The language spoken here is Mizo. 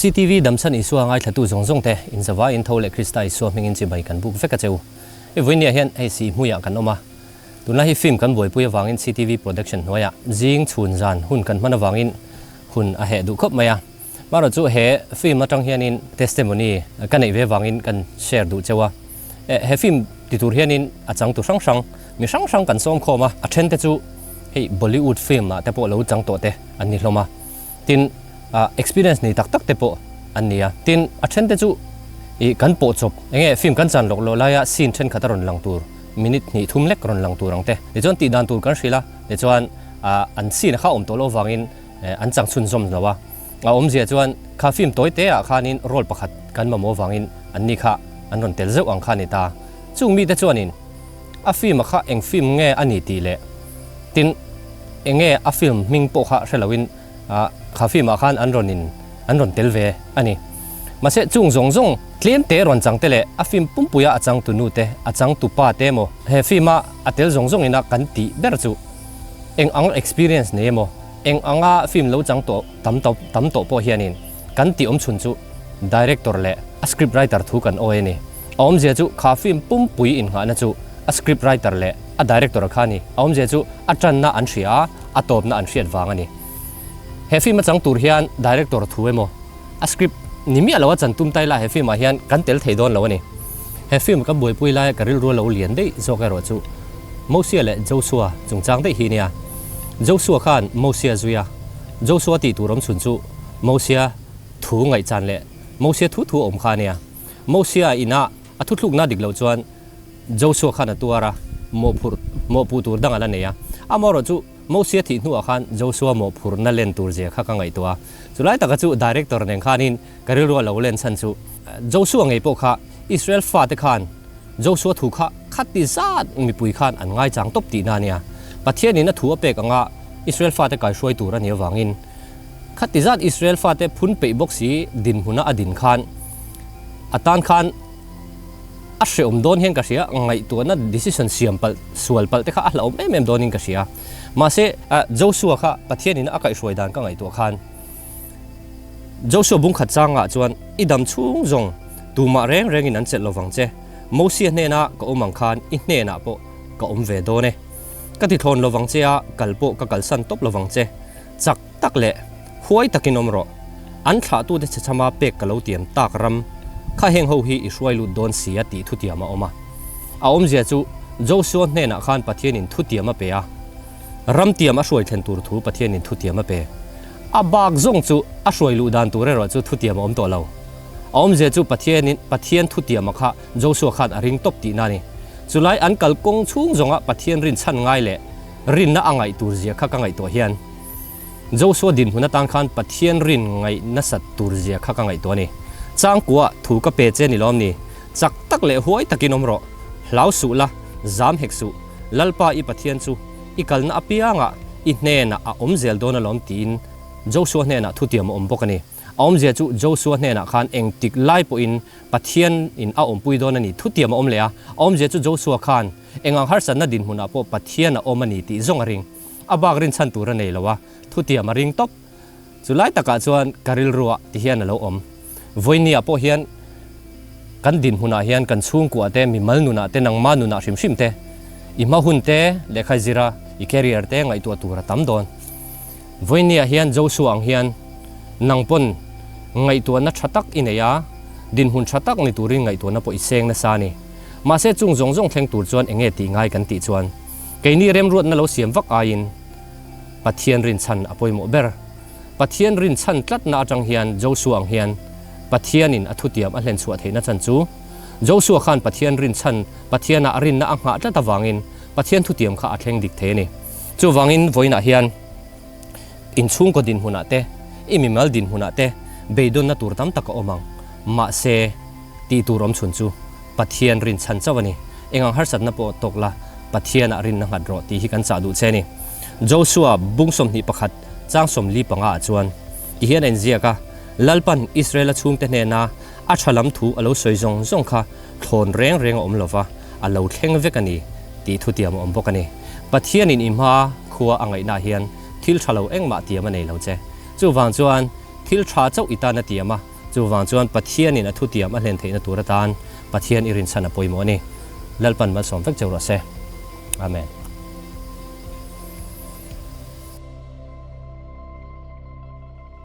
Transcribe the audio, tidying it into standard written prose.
CCTV Damchhan Isua ngaithlatu zawng zawng te in zavai in tho leh Krista Isua hmingin chibai kan buk vek a che u. I vawinia hian hei si hmuiah kan awm a. Tunlai hi film kan buaipui avangin CTV production hnuaiah zing chhun zan hun kan hman avangin hun a heh duh khawp mai a. Marawh chu he film atang hianin testimony ka neih ve avangin kan share duh cheu a. He film ti tur hianin a changtu hrang hrang, mi hrang hrang kan sawm khawm a, a then te chu hei Bollywood film ah te pawh lo chang tawh te an ni hlawm a. Tin, experience nei tak tak te pawh an ni a. Tin, a then te chu ih kan pawh chawp, enge film kan chan lawk lawh laia scene thenkhat a rawn lang tur, minute hnih thum lek rawn lang tur ang te. Tichuan tih dan tur kan hrilh a, tichuan an scene kha awm tawh loh avangin an chang chhunzawm lo a. A awmzia chuan kha film tawi te ah khanin role pakhat kan mamawh avangin an ni kha an rawn tel zeuh ang kha a ni ta. Chung mite chuanin a film a kha eng film nge a ni tih leh tin enge a film hming pawh kha hre loin kha film ah khan an rawn in an rawn tel ve a ni. Mahse chung zawng zawng tlem te rawn chang te leh a film pumpuia a changtu nu te a changtu pa te emaw he film a a tel zawng zawng ina kan tih ber chu eng ang experience nei emaw Eng anga film lo chang tawh tam tawh tam tawh pawh hianin kan tih awm chhun chu director leh a script writer thu kan awi a ni. A awmzia chu kha film pumpui innghahna chu a script writer leh a director kha a ni. A awmzia chu a tanna an hria a, a tawpna an hriat vang a ni. He film a chang tur hian director thu emaw a script ni miah lo a chan tum tai lah he film ah hian kan tel thei dawn lo a ni. He film ka buaipui laia ka rilru a lo lian daih zawk erawh chu Mosia leh Joshua chungchang daih hi nia. Joshua khan Mosia zui a, Joshua tih tur awm chhun chu Mosia thu ngaihchan leh Mosia thu thu a awm kha a nia. Mosia inah a thuthlukna dik loh chuan Joshua khan a tuar a, mawhphurh mawhpuh tur dang a la nei a. Amaherawh chu Mosia thih hnuah khan Joshua mawhphurhna len tur zia kha ka ngaihtuah a. Chulai taka chu director nen khanin ka rilru a lo len chhan chu Joshua ngei pawh kha Israel fate khan Joshua thu kha khati zat mipui khan an ngaichang tawp tihna a nia. Pathianin a thu a pek anga Israel fate kaihruai tur a nih avangin khati zat Israel fate phun peih bawk si dinhmuna a din khan a tan khan A hreawm dawn hian ka hria, ngaihtuahna decision siam palh, sual palh te kha a hlauhawm em em dawnin ka hria. Mahse, Joshua kha Pathianin a kaihhruai dan ka ngaihtuah khan Joshua bungkhat changah chuan i dam chhung zawng tumah reng rengin an chelh lovang che, Mosia hnena ka awm ang khan i hnenah pawh ka awm ve dawn e. Ka ti thlawn lovang che a, kal pawh ka kalsan tawp lovang che. Chak tak leh huai takin awm rawh. An thlahtute chhechhama pek ka lo tiam tak ram kha heng ho hi i hruai lut dawn si a tih thutiam a awm a. A awmzia chu Joshua hnenah khan Pathianin thutiam a pe a, ram tiam a hruai thlen tur thu Pathianin thutiam a pe. A bak zawng chu a hruai luh dan tur erawh chu thutiam a awm tawh lo. A awmzia chu Pathianin Pathian thutiama kha Joshua khan a ring tawp tihna a ni. Chulai an kalkawng chhung zawnga Pathian rinchhan ngai leh rinna a ngaih tur zia kha ka ngaihtuah hian Joshua dinhmun atan khan Pathian rin ngaih nasat tur zia kha ka ngaihtuah a ni. Changkua, thu ka pe che ni lawm ni? Chak tak leh huai takin awm rawh. Hlau suh la, zam hek suh. Lalpa i Pathian chu i kalna apiangah i hnenah a awm zel dawn alawm tiin Joshua hnenah thutiam a awm bawk a ni. A awmzia chu Joshua hnenah khan engtik lai pawhin Pathian in a awmpui dawn a ni thutiam a awm leh a. A awmzia chu Joshua khan engang harsatna dinhmunah pawh Pathian a awm a ni tih zawng a ring. A bak rinchhan tur a nei lo a, thutiam a ring tawp. Chu lai takah chuan ka rilruah ti hian a lo awm. Vawinia pawh hian kan dinhmunah hian kan chhungkuah te, mimal nunah te, nangma nunah hrim hrim te, i hma hun te, lehkha zira i career te ngaihtuah tur a tam dawn. Vawinia hian Joshua ang hian nang pawn ngaihtuahna tha tak i nei a, dinhmun tha tak ni turin ngaihtuahna pawh i seng nasa a ni. Mahse chung zawng zawng thleng tur chuan enge tih ngai kan tih chuan keini remruatna lo siam vak aiin Pathian rinchhan a pawimawh ber. Pathian rinchhan tlatna atang hian Joshua ang hian Pathianin a thutiam a hlenchhuah theihna chan chu Joshua khan Pathian rinchhan Pathianah a rinna a nghah tlat avangin Pathian thutiam kha a thleng dik thei a ni. Chuvangin vawiinah hian inchhungkaw dinhmunah te, i mimal dinhmunah te beidawnna tur tam tak a awm ang. Mahse, tih tur awm chhun chu Pathian rinchhan chauh a ni. Engang harsatna pawh tawk la, Pathianah rinna nghat rawh tih hi kan chah duh che a ni. Joshua bung 21 chang 45 ah chuan ti hian a inziak a, Lalpan Israela chhungte hnena a tha lam thu a lo sawi zawng zawng kha thlawn reng reng a awm lo va, a lo thleng vek a ni tih thutiam a awm bawk a ni. Pathianin i hma khua a ngaihnaah hian thil tha lo engmah tiam a nei lo che. Chuvang chuan thil tha chauh i tan a tiam a. Chuvang chuan Pathianin a thutiam a hlen theihna tur atan Pathian i rinchhan a pawimawh a ni. Lalpan malsawm vek cheu rawh se. Amen.